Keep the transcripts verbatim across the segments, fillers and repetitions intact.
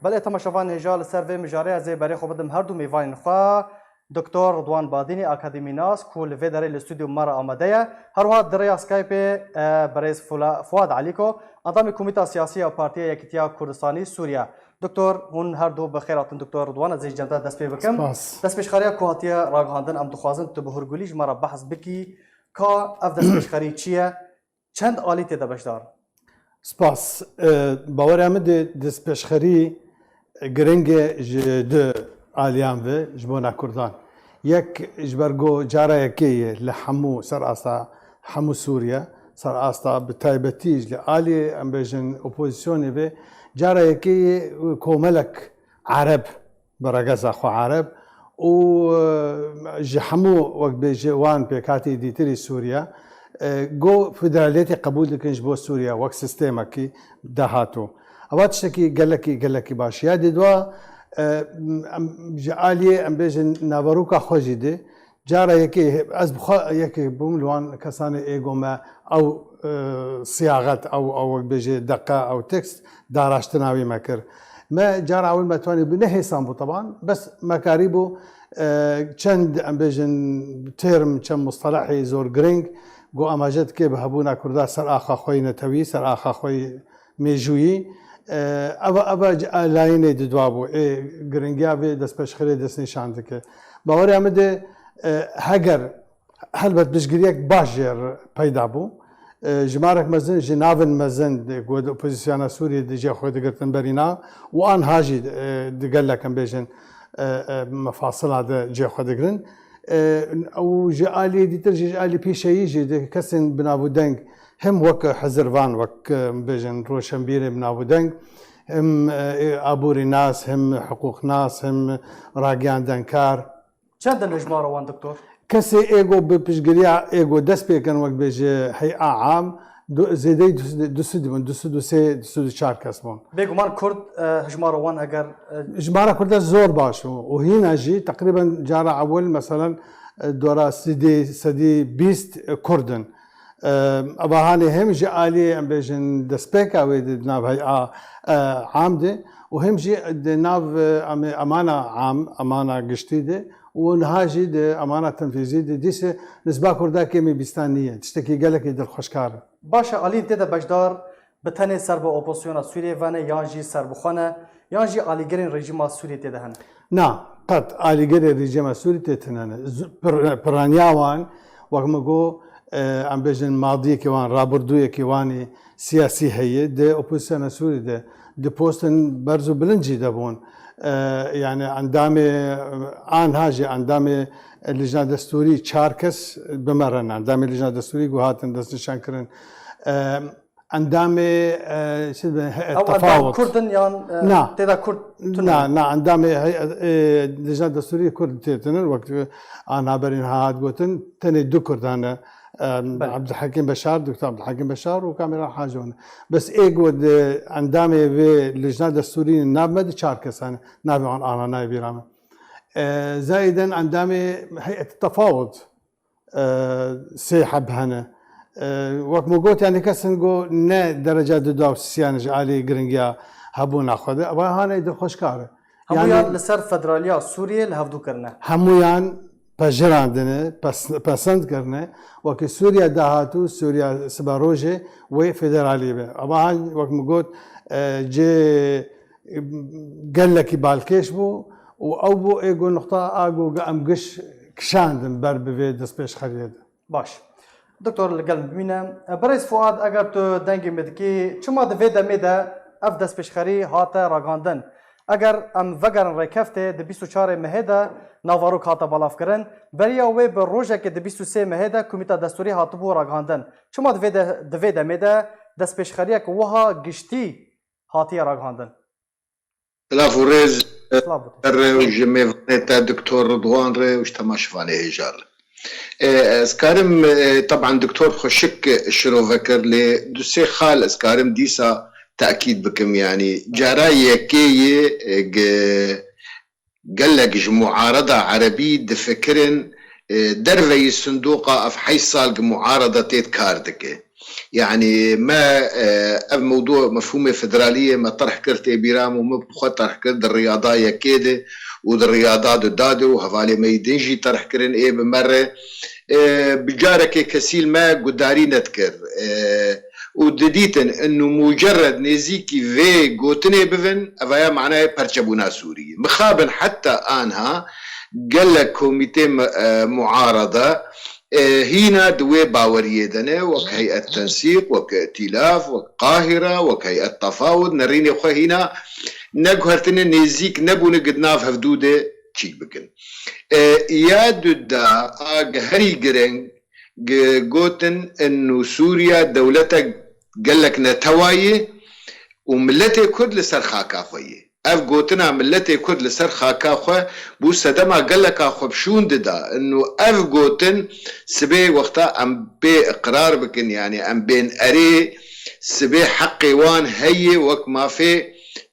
Belê, temaşevan hêja, li ser vê mijarê ez ê berê xwe bidim her du mêvanên xwe, Doktor Ridwan Badînî, akademînas, ku li vê derê li stûdyo me re amade ye. Her wiha di rêya Skypeê, e, berêz Fula-, Fuad Elîko, endamê Komîta Siyasî ya Partiya Yekîtiya Kurdistanî Sûriye. Doktor, hûn her du bi xêr hatin, Doktor Ridwan, ez ê ji cem te dest pê bikim. Spas. Destpêşxeriya ku hatiye ragihandin, em dixwazin tu bi hûrgulî ji me re behs bikî ka ev destpêşxerî çi ye? Çend alî tê de beşdar? Spas. E, bawerê min de destpêşxerî giring e ji du aliyan ve ji bona Kurdan. Yek ji ber ku cara yekê ye li hemû ser asta hemû Sûriye, ser asta bi taybetî ji li alî, em bêjin, opozisyonê ve cara yekê ye komelek Ereb bi regeza xwe Ereb û, e, ji hemû, wek bêje, wan pêkhatî dîtirî Sûriye, e, go federaliyetê qebûl dikin ji bo Sûriye wek sîstemekî dahatû. Ewa tiştekî gelekî, gelekî baş. Ya dê dua, e, em, ji aliyê, em bêjin, naveroka xwe jî de, cara yekê, ez bi xwe yekê bûm li wan kesanê ê go me ew, e, siyaxet, ew, ew, wek bêje, deqe, ew tekst, daraştina wî me kir. Me cara ewil me twanî bi ne hêsan bû teban, bes me karîbû, e, çend, em bêjin, term, çend mustelehê zor giring, ku amaje dike bi hebûna Kurda ser axa xwe yî netewî, ser axa xwe yî mêjûyî. E, eva, eva c-, a layînê di dua bû. Ê giringiya vê destpêşxerê destnîşan dike. Bawerê min de, e, heger Helbet piştgiriyek baş jê re peyda bû. E, jimarek mezin ji navên mezin di ku di opozisyona Sûriyê di cê xwe digirtin berîna û anha jî, e, di gelek em bêjin, e, e, mefasila de cê xwe digirin. E, û ji aliyê dîtir jî, ji alî pêşeyî jî di kesên bi nav û deng, hem wek hizirvan, wek, e, em bêjin roşenbîrê bi nav û deng, hem, e, aborînas, hem hiqûqnas, hem ragihandenkar, Çend in hejmara wan, doktor? Kesê ê go bi piştgiriya ê go dest pê kin, wek bêje hey'a am, du, zêdeyî du, du sed bûn, du sed û sê, du sed û çar kes bûn. Bêguman Kurd, e, hejmara wan eger, e, Jimara Kurda zor baş bû û hîna jî teqrîben cara ewil, meselen, e, dora sedî, sedî bîst, e, Kurd in. E, eva hanê hem ji aliyê, em bêjin, destpêka wê di nav hey'a, e, am de û hem jî di nav, e, em, emana am, emana giştî de û niha jî di emana tenfîzî de dîse nisba Kurda kêmî bîstan nîye. Tiştekî gelekî dilxweşkar e. Baş e, aliyên tê de beşdar bi tenê ser bi opozisyona Sûriyê ve ne, yan jî serbixwe ne, yan jî alîgirên rejîma Sûriyê tê de hene? Na, qet alîgirê rejîma Sûrî tê tine ne. Z-, pir-, piraniya wan, wek min got, e, em bêjin madiyekî wan, rabirdûyekî wan ê siyasî heye, di opozisyona Sûrî de, di postin berz û bilind jî de bûn. E, yani endamê, anha jî endamê Lijna Destûrî çar kes bi me re ne. Endamê Lijna Destûrî ku hatin destnîşankirin. E, Endamê, e, çi dibên, heyet Ew endam tefawut. Kurd in yan, e, Na. Tê de Kurd tune? Na, na, endamê heyet, e, Lijna Destûrî Kurd tê tinin, wek, e, anha berî niha hat gotin, tenê du Kurd hene, e, Belê. Abdulhekîm Beşar, Doktor Abdulhekîm Beşar û Kamîran Haco ne. Bes ê ku di endamê vê Lijna Destûrî nav me di çar kes hene, navê wan ana nayê bîra me. E, zayiden endamê heyet tefawut. e, sê heb hene. E, wek min got, yani kesin ku ne dereca du daw sisiyan ji alî giringiya hebûna xwe de. Eva hane dilxweşkar e. Hemûyan Yani li ser federaliya Sûriyê li hevdû kirine. Hemûyan pejirandine, pes-, pesend kirine. Wekî Sûriya dahatû, Sûriya siba rojê wê federalî be. Eva han wek min got, e, cê gelekî balkêş bû û ew bû ê ku nuqta a ku em giş kişandin ber bi vê destpêşxeriyê de. Baş. Doktor, li gel min bimîne. Birêz Fuad, eger tu dengê min dikî, çima di vê demê de ev destpêşxerî hate ragihandin? Eger em vegerin rêkeftê, di bîst û çarê mehê de navarok hate belavkirin, beriya wê bi rojekê di bîst û sê mehê de Komîta Destûrî hatibû ragihandin. Çima di vê de, di vê demê de destpêşxeriyek wiha giştî hatiye ragihandin. Silav û rêz, Silav bikin. Re û ji mêvanê te Doktor Ridwan re û ji temaşevanê hêja re. E, ez karim, e, teban Doktor Xweşik şirove kir, lê du sê xal ez karim dîsa tekîd bikim. Yanî cara yekê yê, e, ge-, gelek ji muareda erebî difikirin, e, derveyî sindoqa ev heşt sal gi muareda tê kar dike. Yanî me, e, ev mewdû mefhûmê federaliyê me terh kir tê bîra min û min bi xwe terh kir di riyada yekê de û di riyada du da de û hevalê me yî din jî terh kirin ê bi me re, e, bi carekê kesî li me gudarî nedikir. E, û didîtin inu mucerred nêzîkî vê gotinê bivin, evaya manayê perçebûna Sûriyê. Mixabin heta anha gelek komîtê me-, e, muarada, e, hîna di wê baweriyê de ne, wek Heyet Tensîq, wek Îtîlaf, wek Qahira, wek Heyet Tefawud, nerînê xwe hîna neguhertine, nêzîk nebûne gi di nav hevdû de çîk bikin. E, ya du da a gi herî gireng gi gotin inu Sûriya dewletek gelek netewa ye û miletê Kurd li ser xaka xwe ye. Ev gotina miletê Kurd li ser xaka xwe bû sedema geleka xwe bi şûn dida. Inu ev gotin sibê wexta em pê iqrar bikin, yanî em bên erê, sibê heqê wan heye wek mafê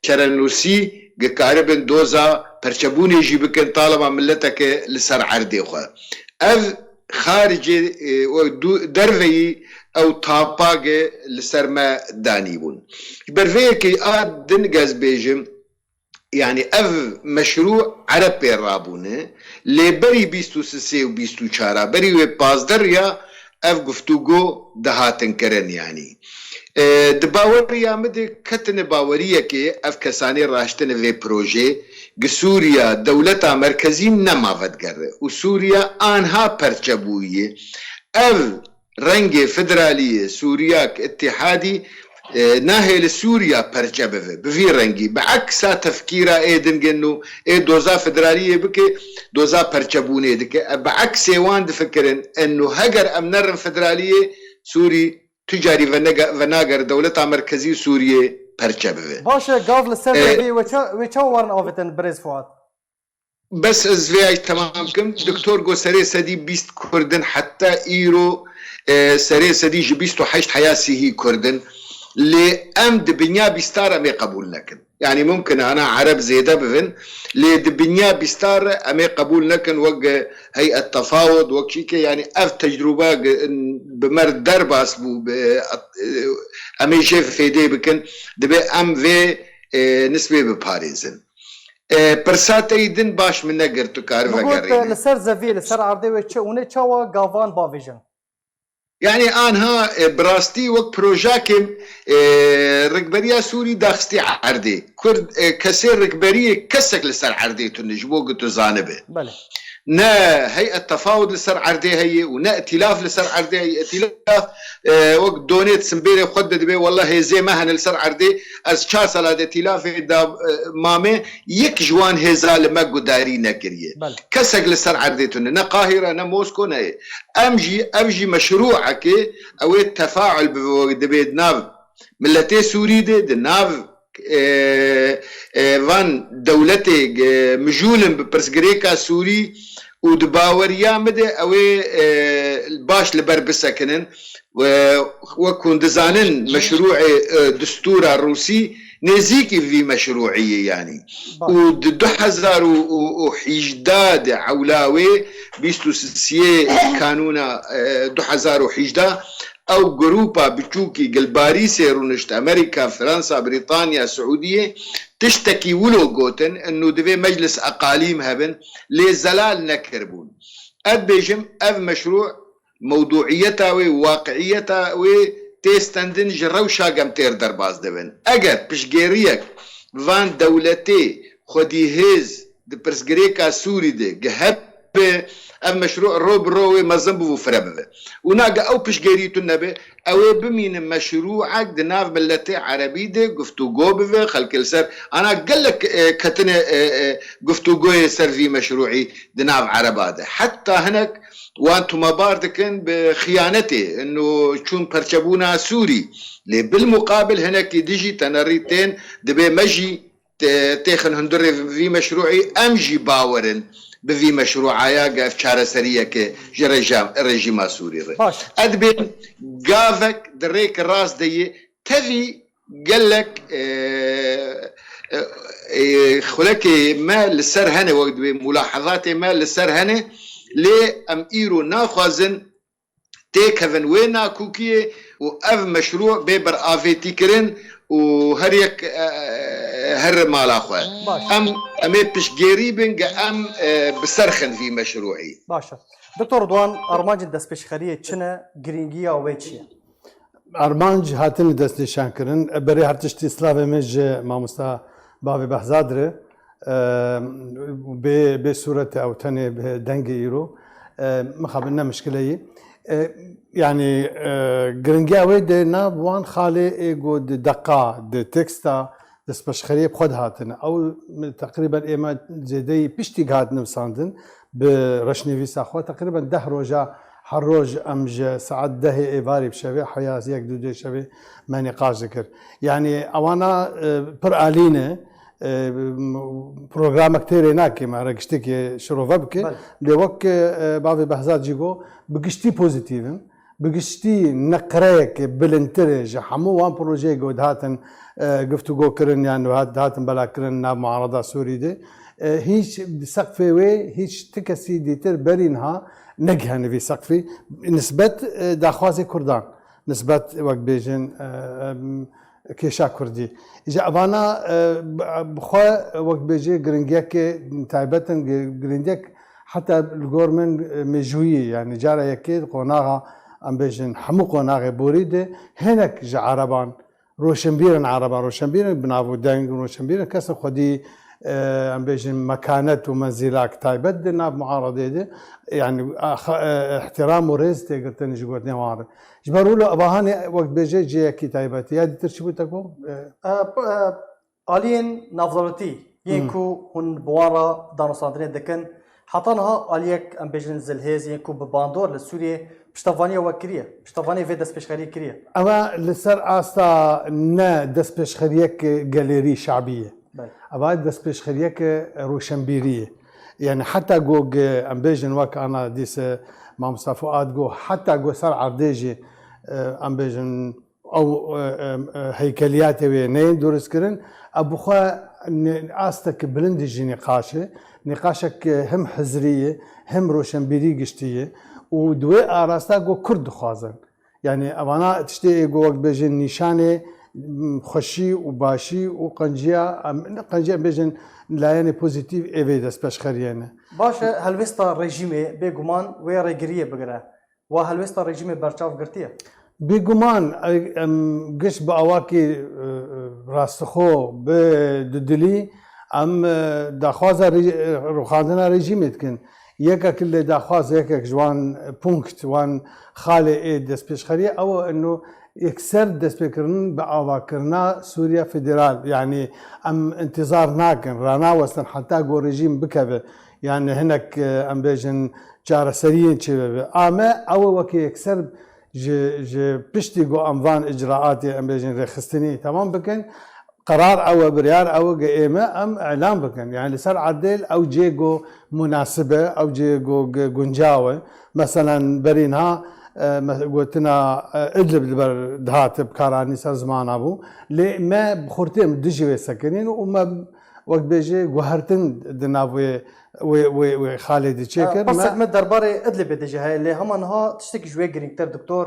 çerenûsî, gi karibin doza perçebûnê jî bikin, talema mileteke li ser erdê xwe. Ev xaricê, e, û du-, derveyî ew tapage li ser me danîbûn. Ji ber vê yekê a din gez bêjim, yanî ev meşrû Ereb pê rabûne, lê berî bîst û sisê û bîst û çar a, berî wê pazdeh riya ev guftûgo dihatin kirin, yanî. E, di baweriya min de ketine baweriyekê ev kesanê raştine vê projê, gi Sûriya dewleta merkezî nema vedigere û Sûriya anha perçe bûye. Ev rengê federaliyê Sûriyak îtîhadî, e, nahê li Sûriya perçe bive. Bi vî rengî, bi eksa tefkîra ê dingin û ê doza federaliyê bike, doza perçebûnê dike. E, bi eksê wan difikirin, eno heger em nerin federaliyê, Sûrî tu carî venege-, venagere dewleta merkezî û Sûriyê perçe bibe. Baş e, gav li ser E, vê wê ça-, wê çawa warin avêtin, birêz Fuat? Bes ez vê ay temam kim. Doktor got serê sedî bîst Kurd in, heta îro, e, serê sedî ji bîst û heşt heya sîhî Kurd in. Lê em di binya bîstar em ê qebûl nekin. Yanî mumkin e ana Ereb zêde bibin, lê di binya bîstar em ê qebûl nekin wek, e, Heyet Tefawud, wek çîkê, yanî ev tecrûbe ge-, bi mer derbas bû, bi, e, em ê jê fêdê bikin, dibe em vê, e, nisbê biparêzin. E, pirsa te yî din baş min negir, tu kari Min got, vegerînî. Li ser zevî, li ser erdê wê çi û nê çawa gavan bavêjin? Yanî anha, e, bi rastî wek projakê, e, Rikberiya Sûrî daxistî erdê. Kurd, e, kesê rikberiyê kesek li ser erdê tune ji bo ku tu zanibe. Belê. Ne Heyet Tefawud li ser erdê heye û ne Îtîlaf li ser erdê heye. Îtîlaf, e, wek donêt simbêrê xwe de dibe, wela hêzê me hene li ser erdê. Ez çar sala de Îtîlafê de, e, mame, yek ji wan hêza li me gudarî nekiriye. Belê. Kesek li ser erdê tune. Ne Qahîre, ne Mosko, ne yê. Em jî, ev jî meşrûekê, ew ê tefaul bibe, dibe di nav miletê Sûrî de, di nav, e, e, van dewletê, e, mijûl in bi pirsgirêka Sûrî û di baweriya min de ew ê, e, baş li ber bisekinin. We-, wek hûn dizanin, meşrûê, e, distûra Rûsî nêzîkî vî meşrûî ye, yanî. Baş. Û di du hezar û hejde de ewla wê, bîst û sisê kanûna, e, du hezar û hejde, ew grûpa biçûkî gil Parîsê rûnişt, Amerîka, Fransa, Brîtanya, Siûdiyê, tiştekî wilo gotin, inu divê meclis eqalîm hebin, lê zelal nekiribûn. Ez dibêjim, ev meşrû mewdûiyeta wê, waqiiyeta wê tê stendin, ji rewşa gemtêr derbas dibin. Eger piştgêriyek van dewletê xwedî hêz di pirsgirêka Sûrî de gi hebe, ev meşrû ro bi ro wê mezin bû û fire bibe. Û na gi ew piştgêrî tune be, ew ê bimîne meşrûek di nav miletê erebî de guftûgo bibe, xelkê li ser, ana gelek, e, ketine, e, e, guftûgoyê ser vî meşrûî di nav ereba de. Heta hinek wan tumebar dikin bi xiyanetê, ino çûn perçebûna Sûrî. Lê bil muqabil hinekî dijî tenerî tên, dibê me jî te-, têxin hundirê vî meşrûî, em jî bawer in bi vî meşrûaya, ge ev çareseriyeke ji rejam-, rejîma Sûrî re. Baş. Ez dibêm gavek di rêke rast de ye, tevî gelek, e, e, e, xulekê me li ser hene, wek dibê mulahezatê me li ser hene, lê em îro naxwazin têkevin wê nakokiyê û ev meşrû bê beravêtîkirin û her yek, e, e, her mala xwe. Baş. Em, em ê piştgêrî bin ge em, e, bi ser xin vî meşrûî. Baş e. Doktor Ridwan, armancên destpêşxeriyê çi ne, girîngiya wê çi ye? Armanc hatine destnîşankirin. Berê her tiştî slavê min ji mamosta bavê Behzad re. Em, bê, bê sûretê ew tenê bi dengê îro. Em, mixabin ne mişkile yî. E, yanî, e, giringiya wê de nav wan xalê ê ku di deqa, di teksta, destpêşxeriyê bi xwe dihatine. Ew teqrîben ême zêdeyî piştî hat nivîsandin bi reşnivîsa xwe. Teqrîben deh roja her roj em ji saet dehê êvarî bi şevê heya yek du dê şevê me nîqaş dikir. Yanî ewana, e, pir alî ne. E, m-, programek têrê nake me re giştekê şirove bike. Belê. Lê wek, e, bavê Behzad jî got, bi giştî pozîtîv im. Bi giştî neqreyeke bilindtir e ji hemû wan projeyê ku dihatin, e, guftûgo kirin yan dihat-, dihatin belakirin nav muarada Sûrî de. E, hîç di seqfê wê hîç ti kesî dîtir berî niha negihane vî seqfî nisbet, e, daxwazê Kurdan, nisbet wek bêjin, e, em, kêşa Kurdî. Ji evana, e, bi xwe wek bêjê giringiyeke taybet in, gi-, giringiyek heta li gor min, e, mêjûyî, yanî cara yekê qonaxa, em bêjin, hemû qonaxê borî de hinek ji ereban, roşenbîrin ereban, roşenbîrin bi nav û deng, roşenbîrin kesên xwedî, e, em bêjin, mekanet û menzîlak taybet di nav muaradê de, yanî, a, xa-, e, ihtiram û rêz tê girtin ji gotinê wan re. Ji ber wilo evahanê wek dibêje cihekî taybet e. Ya dîtir çi bû te got? E, E, p-, e, aliyên navdewletî yên Hmm. ku hûn bi wan re danûstandinê dikin, heta niha aliyek, em bêjin, zilhêz yên ku bi bandor li Sûriyê piştevaniya we kiriye, piştevaniya vê destpêşxeriyê kiriye? Ewa li ser asta ne destpêşxeriyek gelêrî şabî ye. Belê. Ewa destpêşxeriyek roşenbîrî ye. Yani heta ku, em bêjin, wek ana dîse Mamosta Fuad got, heta ku ser erdê jî, e, em bêjin, ew, e, e, e, heykeliyatê wê neyên durustkirin, ew bi xwe ne-, astek bilind jî nîqaş e. Nîqaşek, e, hem hizrî ye, hem roşenbîrî giştî ye û di wê arasta ku Kurd dixwazin. Yani evana tiştê ê ku wek bêjin nîşanê, m, xweşî û başî û qenciya, em, ne qenciya, em bêjin layenê pozîtîf ê vê destpêşxeriyê ne. Baş e, helwêsta rejîmê bêguman wê rêgiriyê bigire. Wa helwêsta rejîmê berçav girtiye? Bêguman, e, em giş bi awakî, e, e, rastixo, bi dudilî, em, e, daxwaza re-, e, rûxandina rejîmê dikin. Yekek lê daxwaz, yekek ji wan punkt, wan xalê ê destpêşxeriyê, ew e ino yekser destpêkirin bi avakirina Sûriya Federal. Yanî em intizar nakin, ranawestin heta ku rejîm bikeve. Yanî hinek, e, em bêjin, çareseriyên çêbibe. A me ew e wekî yekser ji, ji piştî ku em van icraatê, em bêjin, rêxistinî temam bikin, qerar ew e, biryar ew e, ge ê me em îlan bikin. Yanî li ser erdê ew cê ku munasib e, ew cê ku ge-, guncaw e. Meselen berî niha, e, me-, gotina, e, Idlib li ber dihat bi karanî ser zimana bû. Lê me bi xurtê em dijî wê sekinîn û me wek bêjê guhertin di nav wê, wê, wê, wê xalê de çêkir. Pirsek me derbarê Idlibê de jî heye, lê hema niha tiştekî ji wê girîngtir, doktor,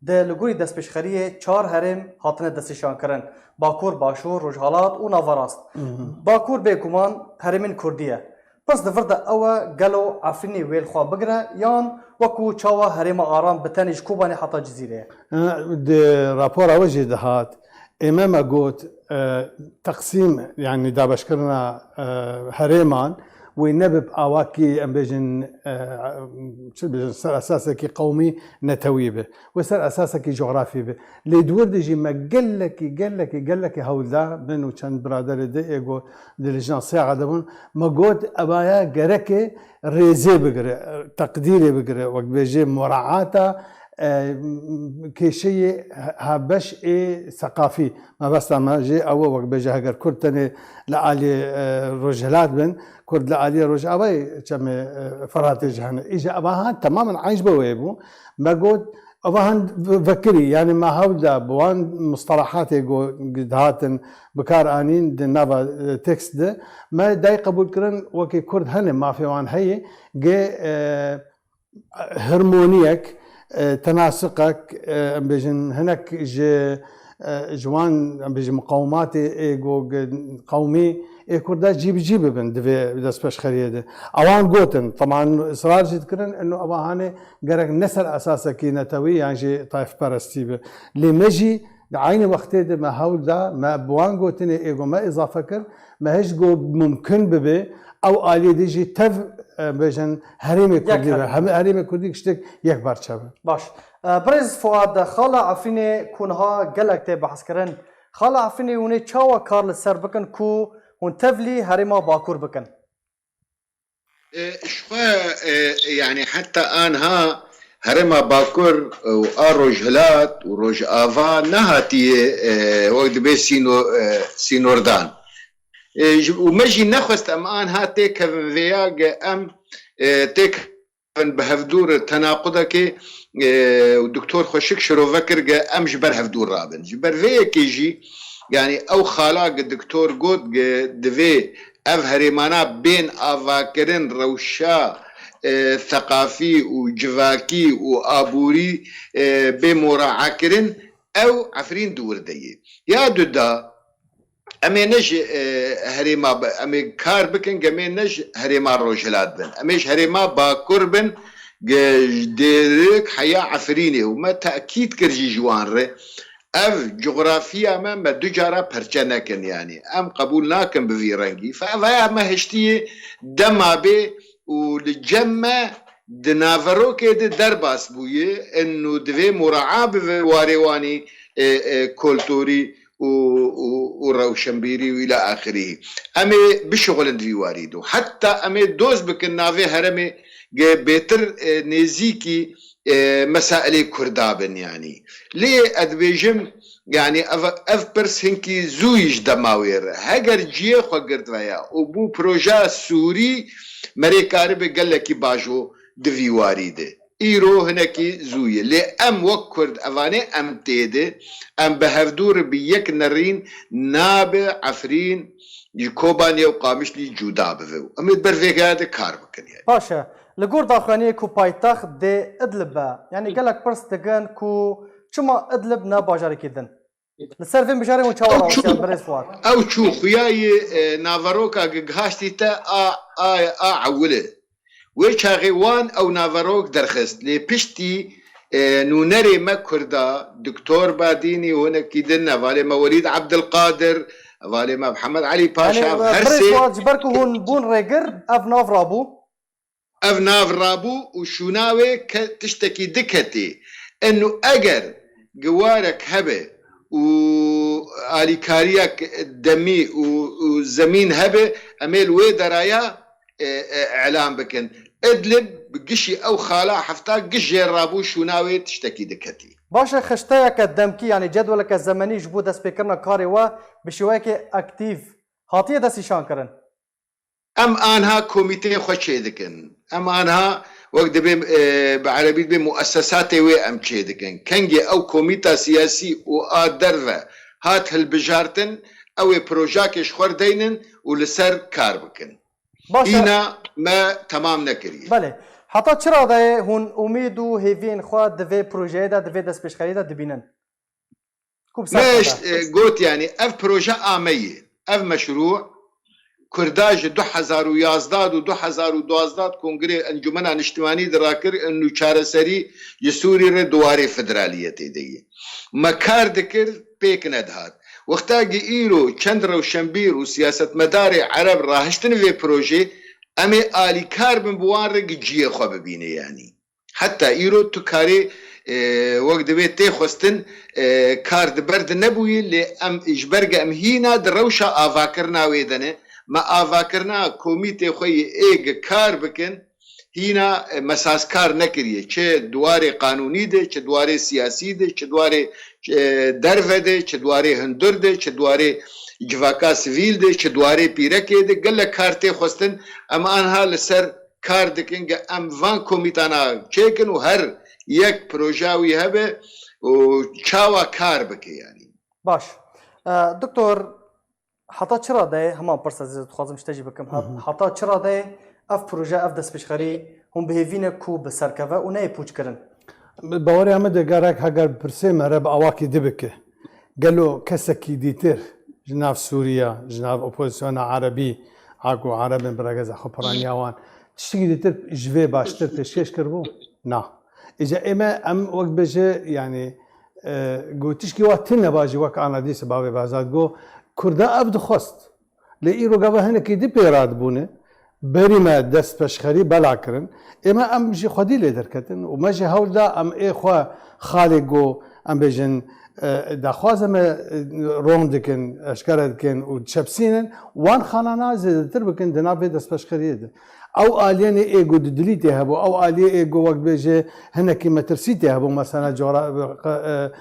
di li gorî destpêşxeriyê çar herêm hatine destnîşankirin: Bakur, Başûr, Rojhalat û Naverast. Hı hı. Bakur bêguman herêmên Kurdî ye. Pirs di vir de ew e, gelo Efrînê wê li xwe bigire yan wekû çawa herêma Aram bi tenê ji Kobanê heta Cizîrê ye? E, di rapora we jî dihat. Ê me me got, e, teqsîm, yanî dabeşkirina, e, herêman, wê nebe bi awakî, em bêjin, e, çi bêjin, ser esasekî qewmî, netewî be. Wê ser esasekî cografî be. Lê di wir de jî me gelekî, gelekî, gelekî hewl da, min û çend biraderê di ê got di lijna sêxa de bûn. Me got, evaya gereke rêzê bigire, teqdîrê bigire, wek dibêjê muraata, e, kêşeyê ha-, habeş ê seqafî. Mebesta me jê ew e, wek bêje, heger Kurd tenê li alî, e, Rojhilat bin, Kurd li alî Rojavayê çemê, e, Firatê jî hene. Îja eva han temamen eyn ji bo wê bû. Me got, eva han ve-, vekirî, yanî me hewl da bi wan mustalahatê go-, dihatin bi kar anîn di nava, e, tekst de. Me dayî qebûl kirin, wekî Kurd hene, mafê wan heye, gê, e, hermoniyek, E, tenasiqek, e, em bêjin hinek ji, e, ji wan, em bêjin miqawimatê ê go qewmî ê Kurda cî bi cî bibin, divê destpêşxeriyê de. Ewan gotin, teman israr jî dikirin, eno ewa hanê gerek ne ser esasekî netewî yan jî tayfperestî bi. Lê me jî di aynî wextê de me hewl da, me bi wan gotinê ê go me îzafe kir, me hêj go mumkin bibe, ew aliyê de jî tev, e, bêjin herêmê Kurdî be. Herêmê Kurdî tiştek yekparçe be. Baş. E, Birêz Fuad, xala Efrînê ku niha gelek tê behskirin. Xala Efrînê hûn ê çawa kar li ser bikin ku hûn tevlî herêma Bakur bikin? E, ji xwe, e, yani heta anha herêma Bakur û a Rojhilat û Rojava nehatiye, e, wek dibê sîno-, e, sînordan. E, ji, û me jî nexwest em anha têkevin vêya ge em, e, têk bi hevdûr tenaqudekê, e, û Doktor Xweşik şirove kir ge em ji ber hevdûr rabin. Ji ber vê yekê jî, yani ew xala ge Doktor got ge divê ev herêmana bên avakirin rewşa, e, seqafî û civakî û aborî, e, bê moraekirin, ew Efrîn di wir de ye. Ya duda, em ê ne ji, e, herêma bi-, em ê kar bikin, em ê ne ji herêma Rojhilat bin. Em ê ji herêma Bakur bin, ge ji Dêrik heya Efrînê û me tekîd kir jî ji wan re. Ev cografiya me, me du cara perçe nekin, yanî. Em qebûl nakin bi vî rengî. Fe-, veya me hiştiyê dema bê û li cem me di naverokê de derbas bûye, eno divê mura'a bibe warê wanî, e, e, kulturî û, û, û rewşenbîrî û îla axirî. Em ê bişuxulin di vî warî de. Heta em ê doz bikin navê herêmê ge bêtir, e, nêzîkî, e, mesailê Kurda bin yanî. Lê ez dibêjim, yanî ev, ev pirs hinkî zû yî ji dema wê re. Heger cihê xwe girt veya û bû projeya Sûrî, me rê karibe gelekî bajo di vî warî de. Îro hinekî zû ye. Lê em wek Kurd evanê em tê de, em bi hevdû re bi yek nerîn nabe Efrîn ji Kobanê û Qamişlî cuda bibe. Em ê ber vê gaya de kar bikin yani. Baş e. Li gor daxuyaniyê ku paytext dê Idlib be, yanî gelek pirs dikin ku çima Idlib ne bajarekî din? Li ser vê mijarê hûn çawa Ew çû, rastiyan, birêz Fuad? Ew çû xuyayê, e, naveroka gi-, gihaştî te a, a, a ewil e. Wê çaxê wan ew naverok derxist. Lê piştî, e, nûnerê me Kurda, Doktor Badînî û hinekî din, hevalê me Welîd Ebdilqadir, hevalê me Mihemed Elî Paşa, Yanî, her birêz sê Fuad, ji ber ku hûn bûn rêgir, ev nav rabû? Ev nav rabû û şûna wê ke-, tiştekî diketê. Eno eger giwarek hebe û alîkariyek demî û, û zemîn hebe, em ê li wê deraya, e, e, îlan bikin. Idlib bi gişî ew xala hefta giş jê rabû, şûna wê tiştekî diketî. Baş e, xişteyeke demkî, yanî cedweleke zemenî ji bo destpêkirina karê we bi şêweyekê aktîf hatiye destnîşankirin? Em anha komîteyê xwe çêdikin. Em anha wek dibê, e, bi erebî dibê muessesatê wê em çêdikin. Kengê ew komîta siyasî û a derve hat hilbijartin, ew ê projakê ji xwe re deynin û li ser kar bikin. Baş e. Hîna me temam nekiriye. Belê. Heta çi radeyê hûn umîd û hêviyên xwe di vê projeyê de, di vê destpêşxeriyê de dibînin? Ku bi ser Me xwe işte, de. e, got, yani, ev proje a me ye. Ev meşrû Kurda ji du hezar û yazdeh û du hezar û duwazdeh Kongrê Encûmena Niştimanî de rakir, û çareserî ji Sûrî re di warê federaliyetê de ye. Me kar dikir, pêk nedihat. Wexta ki îro çend rewşenbîr û siyasetmedarê Ereb rahiştin vê projê, em ê alîkar bin bi wan re ki cihê xwe bibîne, yanî. Heta îro tu karê, e, wek divê tê xwestin, e, kar di ber de nebûyî, lê em, ji ber ge em hîna di rewşa avakirina wê de ne. Me avakirina komîtê xwe yê êg kar bikin, hîna, e, me sazkar nekiriye. Çi di warê qanûnî de, çi di warê siyasî de, çi di warê, e, derve de, çi di warê hundir de, çi di warê civaka sivîl de, çi di warê pîrekê de, gelek kar tê xwestin. Em anha li ser kar dikin, ge em van komîtana çêkin û her yek proja wî hebe û çawa kar bike, yanî. Baş. E, doktor, heta çi radeyê, hema pirsa ez dixwazim ji te jî bikim, hat-, Hı hı. heta çi radeyê ev proje, ev destpêşxerî hûn bi hêvî ne ku bi ser keve û neyê pûç kirin? Bi bawerê me de gerek heger pirsê me re bi awakî dibike. Gelo kesekî dîtir ji nav Sûriya, ji nav opozisyona erebî, a ku erebên bi regeza xwe piraniya wan, tiştekî dîtir ji vê baştir pêşkêş kiribû? Na. Îca ê me em wek bêje, yanî, e, ku tişkî wa tune ba jî wek ana dîsa bavê Behzad got, Kurda ev dixwest. Lê îro gava hinekî dî pê radibûne, berî me dest peşxerî bela kirin. Ê me em jî xwedî lê derketin û me jî hewl da em ê xwe xalê ku em bêjin, e, daxwaza me, e, ron dikin, eşkere dikin û çepsînin, wan xanana zêdetir bikin di nav vê destpeşxeriyê de. Ew aliyê ê ku dudilî tê hebû, ew aliyê ê ku wek bêje hinekî metirsî tê hebû, mesela coğra-, e, e,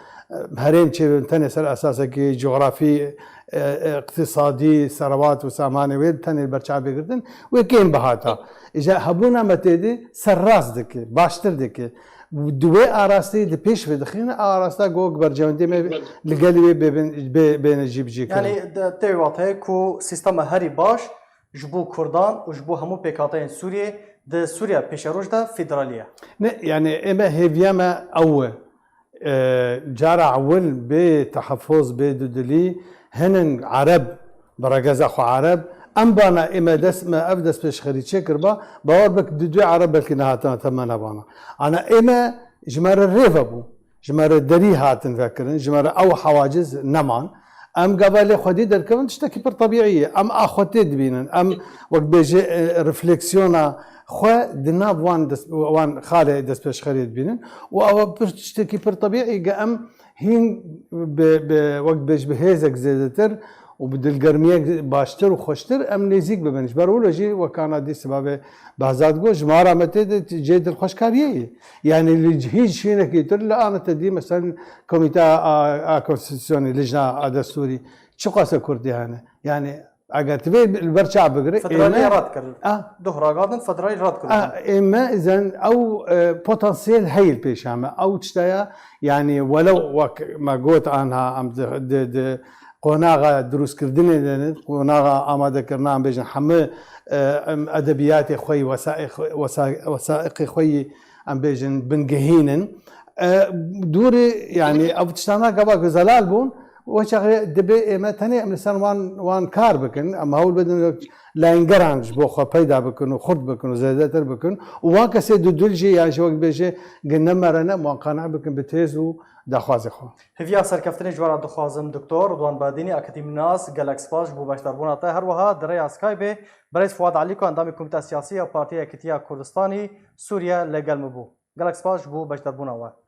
herêm çêbin tenê ser esasekî coğrafî, e, e, iqtisadî, serwat û samanê wê tenê li ber çavê girtin, wê kêm bihata. Îja hebûna me tê de serrast dike, baştir dike. Di wê arasteyê di pêş ve dixîne, a arasta gok bercewendê me li gelî wê bêbin, bê-, bêne cî bi cî kirin. Yanî de-, tê wê wateyê ku sîstema herî baş ji bo Kurdan û ji bo hemû pêkhateyên Sûriyê di Sûriya pêşeroj de federalî ye. Ne, yanî ê me hêviya me ew e. E, cara ewil bê tehefoz, bê dudilî, hinin Ereb, bi regeza xwe Ereb, em bana ê me dest me ev destpêşxerî çêkiriba, bawer bik du duê Ereb belkî nehatina te me nebana. Ana ê me ji me re rê vebû, ji me re derî hatin vekirin, ji me re ew hewaciz neman. Em gava lê xwedî derkevin tiştekî pir tebîî ye. Em axwetê dibînin, em wek bêje, e, refleksiyona xwe di nav wan dest-, wan xalê destpêşxerî dibînin û ew pir tiştekî pir tebîî ge em hîn bi, bi, wek bêj bi hêzek zêdetir û bi dilgermiyek baştir û xweştir em nêzîk bibin. Ji ber wilo jî wekana dî sibavê Behzad got, ji mara me tê de cê dilxweşkariyê ye. Yanî li hîn şînekî tir li ana te dî, mesela Komîteya a, a Konstitûsyonê, Lijna a Destûrî, çiqas e Kurdî hene. Yanî eger tu vê li ber çav bigire, Federalî ême red kir. Ah. Duh ragadin, federalî red kir. Ah, ême îzen ew, e, potansiyel heye li pêşa me. Ew tişta ya, yanî welew wek me got anha em di, di, di qonaxa dirûstkirdinê de ne, qonaxa amadekirina em bêjin hemû, e, em edebiyatê xwe yî, wesaiq-, wesa-, wesaiqê xwe yî em bêjin bingehîn in. E, dûrî, yanî ev tiştana gava ku zelal bûn, wê çaxê dibê ême tenê em li ser wan, wan kar bikin, em hewl bidin layîngeran ji bo xwe peyda bikin û xurt bikin û zêdetir bikin û wan kesê dudil jî yan jî wek bêje ge ne mere ne, em wan qane bikin bi têz û daxwazê xwe. Hêviya serkeftinê ji we re dixwazim, Doktor Ridwan Badînî, akademînas, gelek spas ji bo beşdarbûna te. Her wiha di rêya Skypeê birêz Fuad Elîko, endamê Komîteya Siyasî ya Partiya Yekîtiya Kurdistanî Sûriye li gel min bû. Gelek spas ji bo beşdarbûna we.